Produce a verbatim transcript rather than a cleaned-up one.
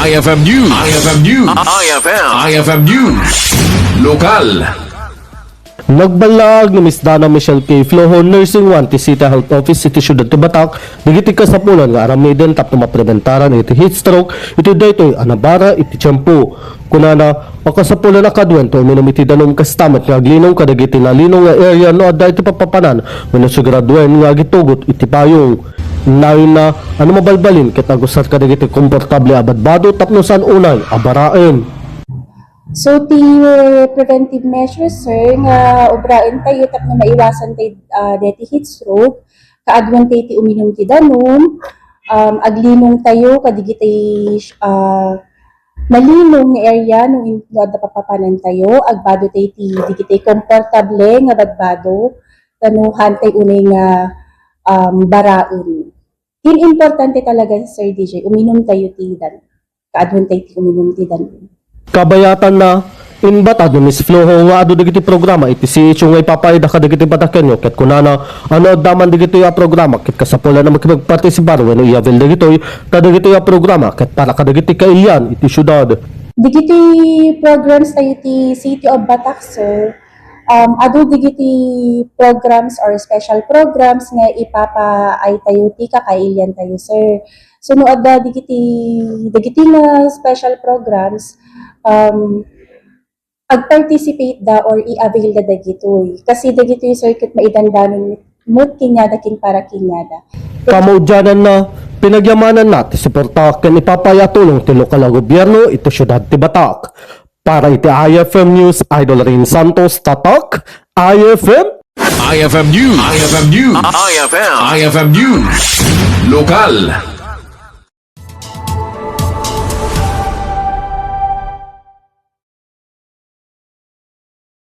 I F M News. I F M News. I F M. I F M News. Lokal. Nagballaag ni Miss Dana Michelle K. Flojo, Nursing one ti City Health Office iti Siudad ti Batak, dagiti kasapulan nga aramiden tapno mapreventaran iti heat stroke iti daytoy a nabara iti tiempo. Kunana, a kasapulan a kaduaen ti uminum iti danum kasta met nga aglinong kadagiti nalinong nga area no adda iti papapanan wenno siguraduaen nga agitugot iti payong. Innayon na a no mabalbalin ket agusar kadagiti komportable a badbado tapno saan unay a baraen. So, ti preventive measures, sir, nga obraentayo tapno maiwasantayo, ah, deti heat stroke, kaaduantayo ti uminum ti danum, um, aglinongtayo kadigiti, ah, nalinong nga area no in-, no adda papapanantayo, agbadotayo ti digiti komportable nga badbado, tapno haantayo unay nga, um, baraen. Ti importante talaga, Sir D J, uminumtayo ti danum. Kaaduantayo ti uminum ti danum. Kabayatanna, imbatad ni Miss Flojo nga adu dagiti programa iti C H O nga ipapaayda kadagiti Batakenyo ket kunana, a no adda man dagitoy a programa ket kasapulan a makipagpartisipar wenno i-avail dagitoy kadagitoy a programa ket para kadagiti kailian iti siudad. Dagiti programs tayo ti City of Batak, sir, um, adu dagiti programs or special programs nga ipapaaytayo ti kakailiantayo, sir. So, no adda dagiti, dagiti nga special programs, um, ag-participate da or i-avail da dagitoy. Kasi dagitoy, sir, ket maidandanon met kaniada ken para kaniada. Kamaudiananna, pinagyamananna ti suporta ken ipapaay a tulong ti lokal a gobierno iti siudad ti Batak. Para iti I F M News, Idol Rain Santos, Tatak, I F M. I F M News. I F M News. I F M. I F M News. Lokal.